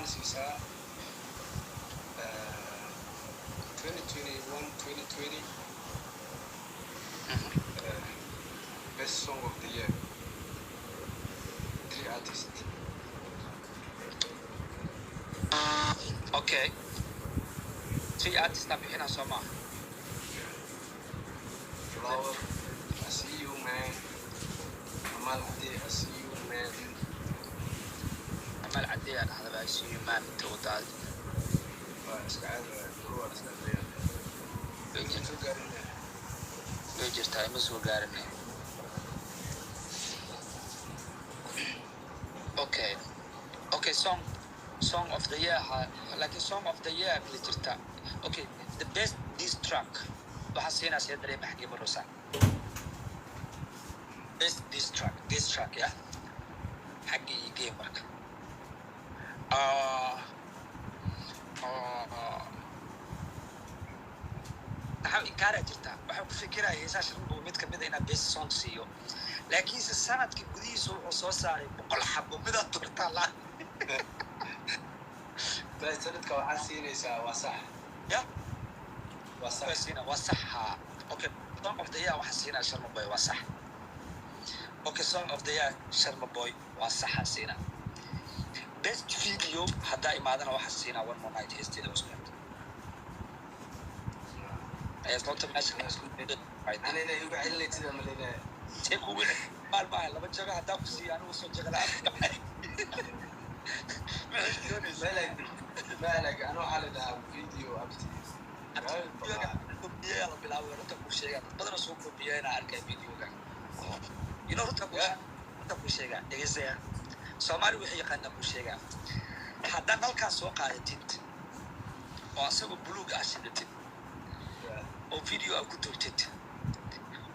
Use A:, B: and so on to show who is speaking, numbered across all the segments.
A: Waxaan siisaa 2021, 2020 best song of the year, three artists.
B: Okay, three artist aan bixinaa, soo maaha?
A: Flower, I see you, man. Amal Ade, I see you, man.
B: Amal Cadey aa dhahdaba, "I see you, man," inta wadaad.
A: Waa iska caadi waay, waa iska caadi.
B: Way jirtaa.
A: Soo gaarin.
B: Way jirtaa, ima soo gaarinay. Okay, song of the year ha, laakiin song of the year kala jirta. Okay, the best diss track waxaa siinaa see dareema xagee marosa best diss track, diss track ya xagga iyo game. Marka maxaa inkaaraa jirta? Waxaa ku fikiraya heesaa Sharmubo mid kamid a inaa best song siiyo, laakiinse sanadka gudihiisa wuxuu soo saaray 100 xabo, midaad doortaa la.
A: Best sanadka waxaa siinaysaa, waa sax.
B: Ya.
A: Waa sax.
B: Waa siina, waa sax ha. Okay, song of the year waxaa siinaa Sharma Boy, waa sax. Okay, song of the year Sharma Boy waa saxa siina. Best video haddaa imaadana waxaa siinaa One More Night, heesteeda cusbeed ayaa sababta meesha.
A: Anina igu celinaysid ama leedahay?
B: See kugu maal maaha, laba jago haddaa ku siiya, anigu soo jago la-aan maxay doonaysaa?
A: Meelag ana waxaa la dhahaa video abti.
B: Kobiyeyaa la bilaabay, runta kuu sheegaa, dad badanoo soo kobiya inaa arkaya videoga. Runta kuu runta kuu sheegaa, dhegeystaya, Soomaali wixii yaqaanaa kuu sheegaa. Haddaan halkaas soo qaadatid oo asagoo buluug ah shidatid oo video ah ku duubtid,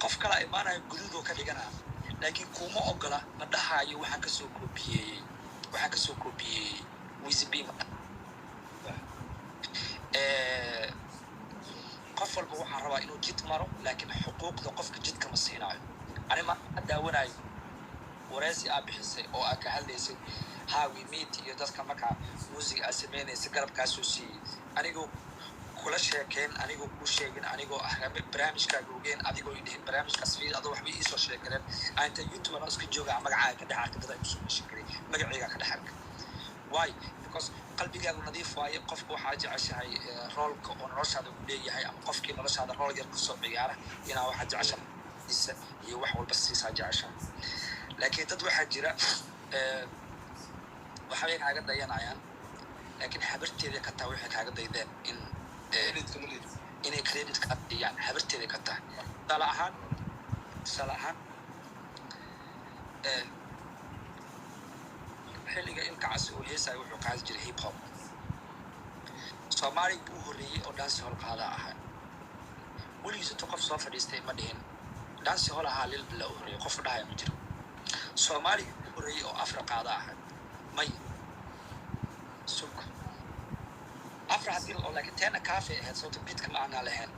B: qof kalaa imaanaya, guduud oo ka dhiganaa, laakiin kuma ogola, ma dhahaayo waxaan kasoo koobiyeeyey, waxaan kasoo koobiyeeyey Wizzy B ma. Qof walba waxaan rabaa inuu jid maro, laakiin xuquuqda qofka jidka ma siinaayo. Ani ma daawanayo wareysi aa bixisay oo aa ka hadlaysay hawi meet iyo dadka markaa music aa sameynaysa garabkaasoo siiyey, anigoo kula sheekeen, anigoo kuu sheegin, anigoo ah barnaamijkaaga ogeen, adigoo i dhihin barnaamijkaas fiid, adoo waxba iisoo sheegareen, aan inta YouTube anoo iska jooga magacaaga ka dhex arka, dad ay kusoo meeshan karay magacayga ka dhex arka. Why? Because qalbigaagu nadiif waaye. Qofka waxaa jeceshahay roolka oo noloshaada ku leeyahay ama qofkii noloshaada rool yar kusoo ciyaara inaa waxaa jeceshahay isa iyo wax walba siisaa jeceshahay. Laakiin dad waxaa jira waxbay kaaga dayanayaan, laakiin habarteeda ka tahay waxay kaaga daydeen in
A: Credit-ka ma leedahay.
B: Inay credit ka siiyaan habarteeda ka tahay. Tusaale ahaan, xilliga Ilka Casi uu heesaayo wuxuu qaadi jiray hip hop. Soomaaliga u horreeyey oo dance hall qaadaa ahaa. Weligiis intuu qof soo fadhiistay ma dhihin dance hall ahaa lil bila u horreeyey, qof dhahaya ma jiro. Soomaaliga u horreeyey oo afra qaada ahaa may sug afra haddii oo, laakiin teena kaafi ahayd, sababta beatka ma aanaa lahayn,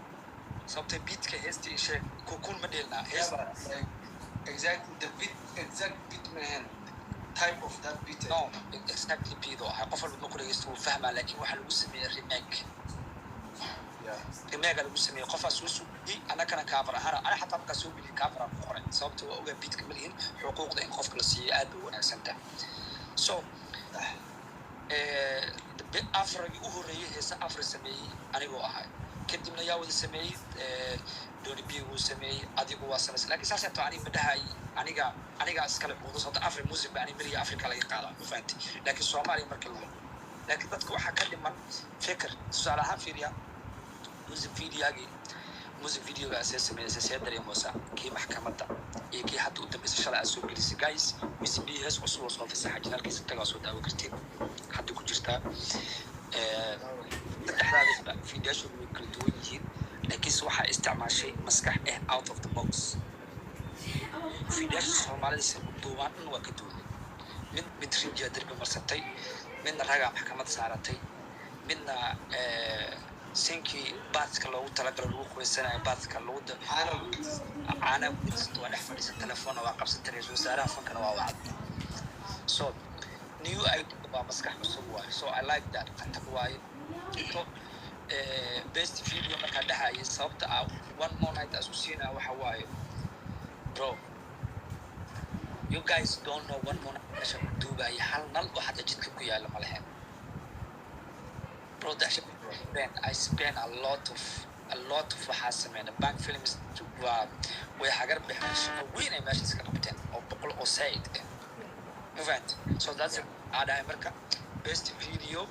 B: sababta beatka heestii sheeg kukun ma dheelnaa hees.
A: Yeah, but like exactly the beat, exact beat, man, type of that beat.
B: No, exactly beat oo ahaa, qof walba ma ku dhegeysto wuu fahmaa, laakiin waxaa lagu sameeyey remake. Remake lagu sameeyey, qofaa soo sugiyey, annagana cover ahaan. Ana xataa markaa soo geliyay cover aan ku qoray, sababta waa ogaa beatka ma lihin. Xuquuqda in qofka la siiyo aad bay u wanaagsan tahay. So afrigii u horreeyey heese afri sameeyey anigoo ahay, kadibna yaa wada sameeyey? Doni B wuu sameeyey, adigu waa samaysay, laakiin saas to aniga ma dhahay aniga iskale xuquuqda, sababta afri music ba aniga meliya Africa laga qaadaa, ma fahanti? Laakiin Soomaaliya markii laho, laakiin dadka waxaa ka dhiman fikir. Tusaale ahaan fiiriya music videogii, music videoga see sameysay, see dareemoosa, kii maxkamadda iyo kii hadda u dambeysay shalay aad soo gelisay. Guys, Wizzy B hees cusub oo soo fasaxa, channelkiisa tagaa, soo daawo kartiin, hadda ku jirtaa. Saddexdaadisba videoyaashoodu way kala duwan yihiin, laakiinse waxaa isticmaashay maskax ah out of the box. Videoyaasha Soomaalida si u duubaan dhan waa ka duwanay. Mid rinjiya derbi marsatay, midna ragaa maxkamad saaratay, midna sinkii baadka loogu talagalo lagu qubaysanayo, baadka lagu caanaha ku waa dhex fadhiisa, telefoonna waa qabsatay, ra-iisul wasaaraha fankana waa wacday. So New idea waa maskax cusub waaye, so I like that. Khatar waaye. So best video markaa dhahaya, sababta ah One More Night aan isku siinaya waxa waaye, bro, you guys don't know One More Night meesha ku duubaya, hal nal oo xataa jidka ku yaala ma lahayn, bro. That shit, I spend a lot of waxaa sameynay. Bank Films waa way hagar bixeen, shaqo weyn ay meesha iska qabteen oo boqol oo saaid ah, ma fahanti? So that's aa dhahay. Marka best video.